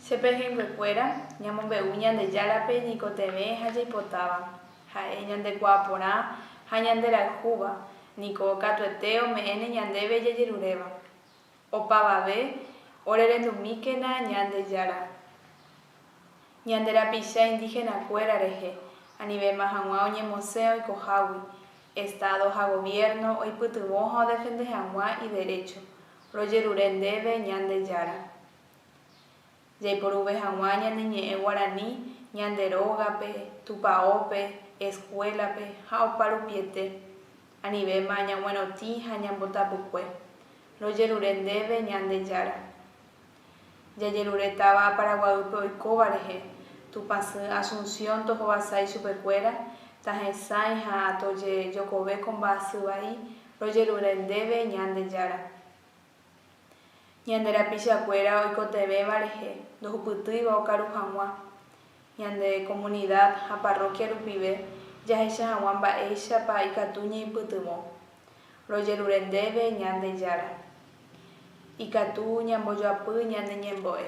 Che pehẽnguekuéra, ñamombe'u Ñandejárape ñaikotevẽ ha jaipotáva. Ha'e ñandekuaa porã ha ñanderayhúva, niko katuete ome'ẽne ñandéve jajeruréva. Opavave, Orerendumíkena Ñandejára. Ñande rapicha indígena-kuéra rehe, anivéma hag̃ua oñemosẽ oikohágui, Estado ha Gobierno oipytyvõ ha odefende hag̃ua iderécho, rojerure ndéve Ñandejára. Jaiporuve hag̃ua ñane ñe'ẽ guarani ñande rógape, tupaópe, escuela-pe ha oparupiete, anivéma ñag̃uerotĩ ha ñambotapykue. Rojerure ndéve Ñandejára. Jajerure táva Paraguaýpe oikóva rehe, Tupãsy Asunción tohovasa ichupekuéra, tahesãi ha tojejokove ko mba'asy vai, rojerure ndéve Ñandejára. Ñande rapichakuéra oikotevẽva rehe ndohupytýiva okaru hag̃ua, ñande comunidad ha parroquia rupive jahecha hag̃ua mba'éichapa ikatu ñaipytyvõ. Rojerure ndéve Ñandejára. Ikatu ñambojoapy ñane ñembo'e.